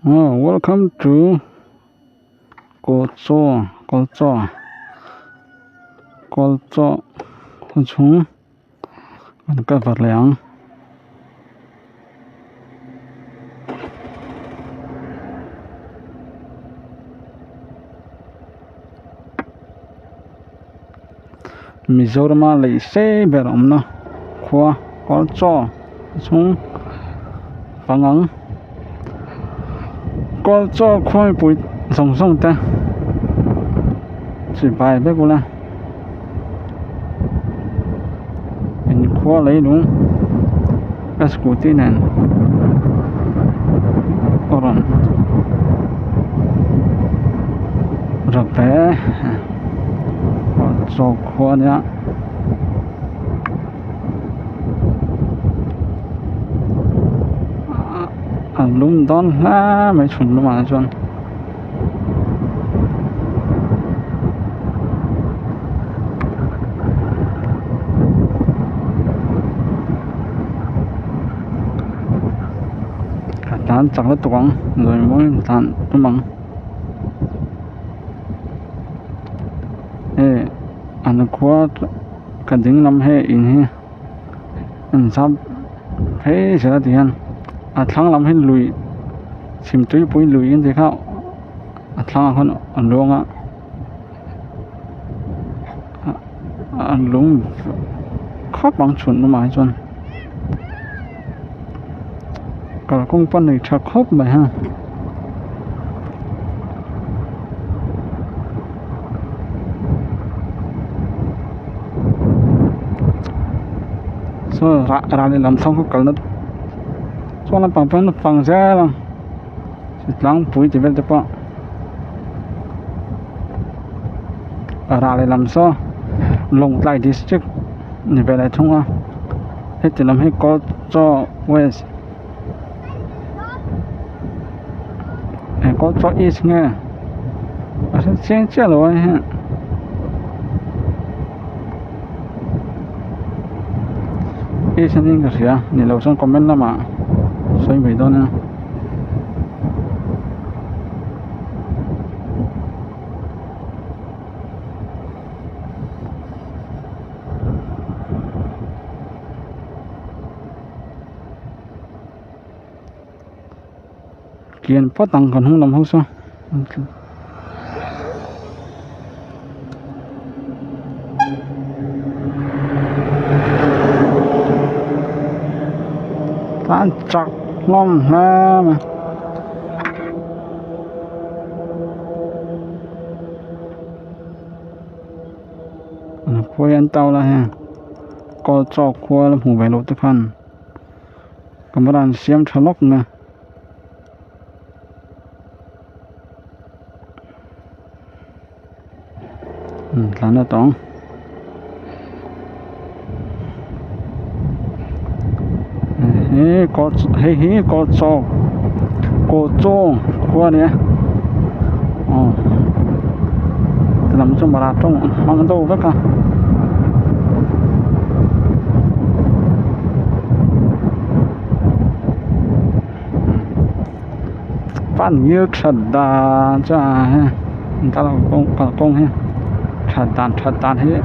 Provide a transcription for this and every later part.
Aw welcome to Kawlchaw Kawlchaw Kawlchaw khaw chhung an cover leh ang. Mizorama lei sei ber awmna khua Kawlchaw chhung pangang Kawlchaw khua mipui zawng zawng te chibai vek ula inkhua leilung a scooty nen a rawn rawp ve chaw khua ania a lum dawn hle mai chhun lamah te chuan. Ka tlan chak lutuk ang zawi muangin ka tlan tum ang hei an khua ka ding lam hei in hi an zam phei zel a ti hian a thlang lam hi lui chhim tuipui lui an tih kha a thlangah khawn a luang a a lung khawp ang chhun lamah hi chuan kalkawng pawh a nei tha khawp mai ha. Saw rah rah lehlam thleng khaw kalna chuan lampang pawh hian a fang zel a tlangpui tih vel te pawh rah lehlam saw Lawngtlai district ni ve leh thung a heti lam hi Kawlchaw west Kawlchaw east nge a hre chiang chiah lo a hei. East aniin ka hria ni lo chuan comment lamah sawi mai dawn nia. Kian phawt ang kan hnung lam ho saw. Tlan chak hlawm hle mai. Khuai an tau lai heng kawl chawk khua la hmuh ve loh te khan camera an siam tha lawk mai a. Tlan a tawng he kawl hei hi kawl chaw kawl chaw khua a ni a aw ti lam chu mara tawng an hmang deuh vek a. Fan ngil that dan chu a he kalkawng hi that dan that dan hi.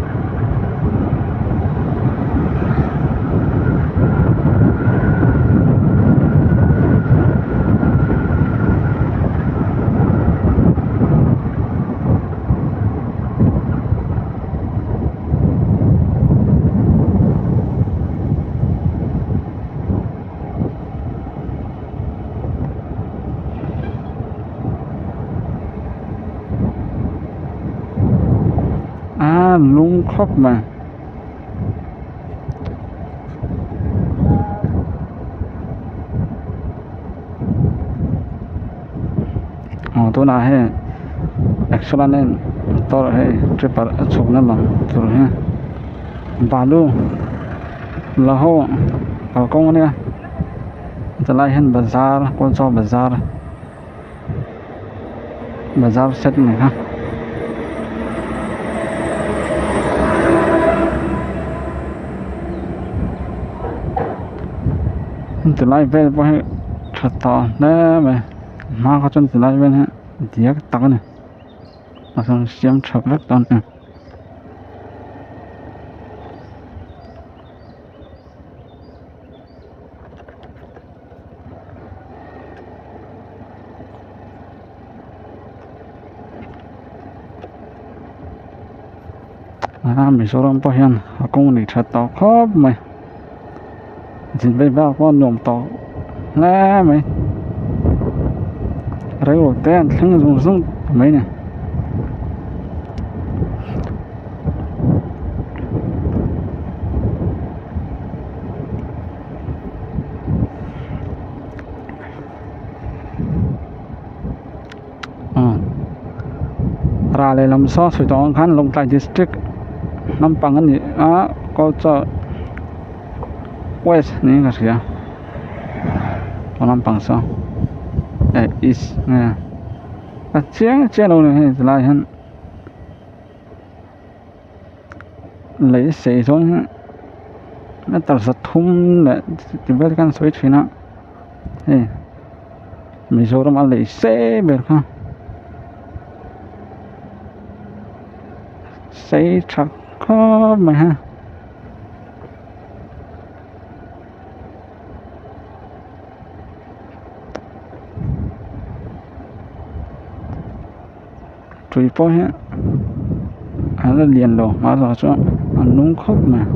A lung khawp mai. Aw tunah hei accident motor hei tripper a chhukna lam tur hi balu la ho kalkawng ania chulai hian bazar kawlchaw bazar bazar set a ni kha. Tilai vel pawh hi tha tawh hle mai. Hma kha chuan tilai vel hi diak tak a ni a chuan siam tha vek dawn a ni. A Mizoram pawh hian a kawng nei tha tawh khawp mai zin vei vak pawh a nuam tawh hle mai reilo te an thleng zung zung mai a ni. Rah lehlam saw sawi tawh ang khan Lawngtlai district nampang a ni a culture west niin ka hria aw lampang saw eh east nge a chiang chiah lo a ni hei tilai hian lei sei zawng hi meter 300 leh ti vel khan sawi thin a hei Mizoram a lei sei ber kha sei tha khawp mai ha. Tui pawh hi a la lian lo hma zawh chuan a nung khawp mai.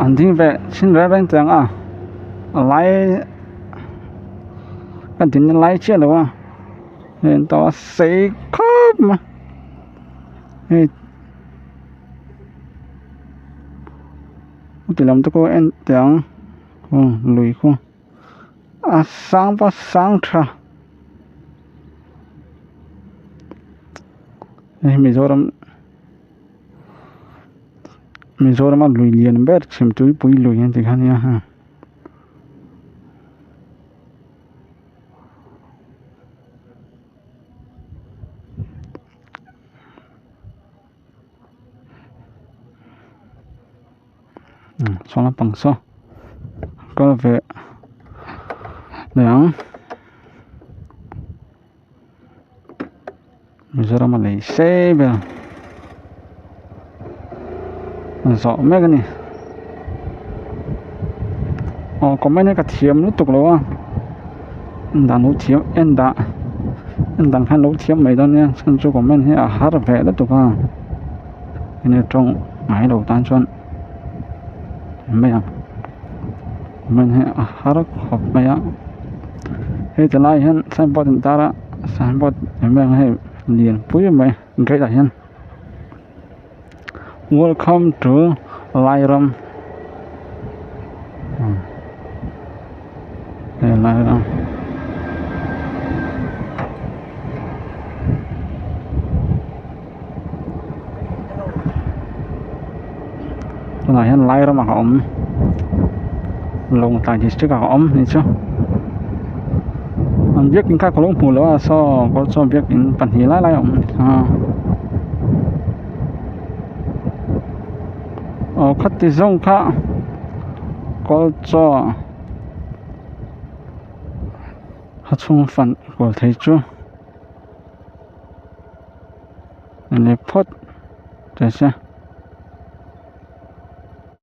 An ding ve chin reng reng tiang a a lai a din lai chiah lo a hei an tawh a sei khawp mai. Hei ti lam te pawh en teh ang aw lui khu a sang pawh a sang tha hei Mizoram Mizoram a lui lian ber chhimtuipui lui an tih kha ania heng. Saw lampang saw kal ve leh ang Mizoram a lei sei ber a zawh mek a ni aw comment hi ka thiam lutuk lo a dan lo thiam en dah en dan khan lo thiam mai dawn nia chhan chu comment hi a har ve lutuk a enge tawng ngai lo tan chuan mai ang comment hi a har khawp mai a hei ti lai hian signboard an tar a signboard eng eng hei lian pui mai gate ah hian welcome to Lairam hei Lairam. Tunah hian Lairam ah ka awm Lawngtlai district ah ka awm ni chu an biakin kha ka lo hmuh loh a saw kawr chuan biakin pahnih lai lai a awm a aw khati zawng kha kawr chaw a chhung fan kual thei chu. Leh phawt teh se.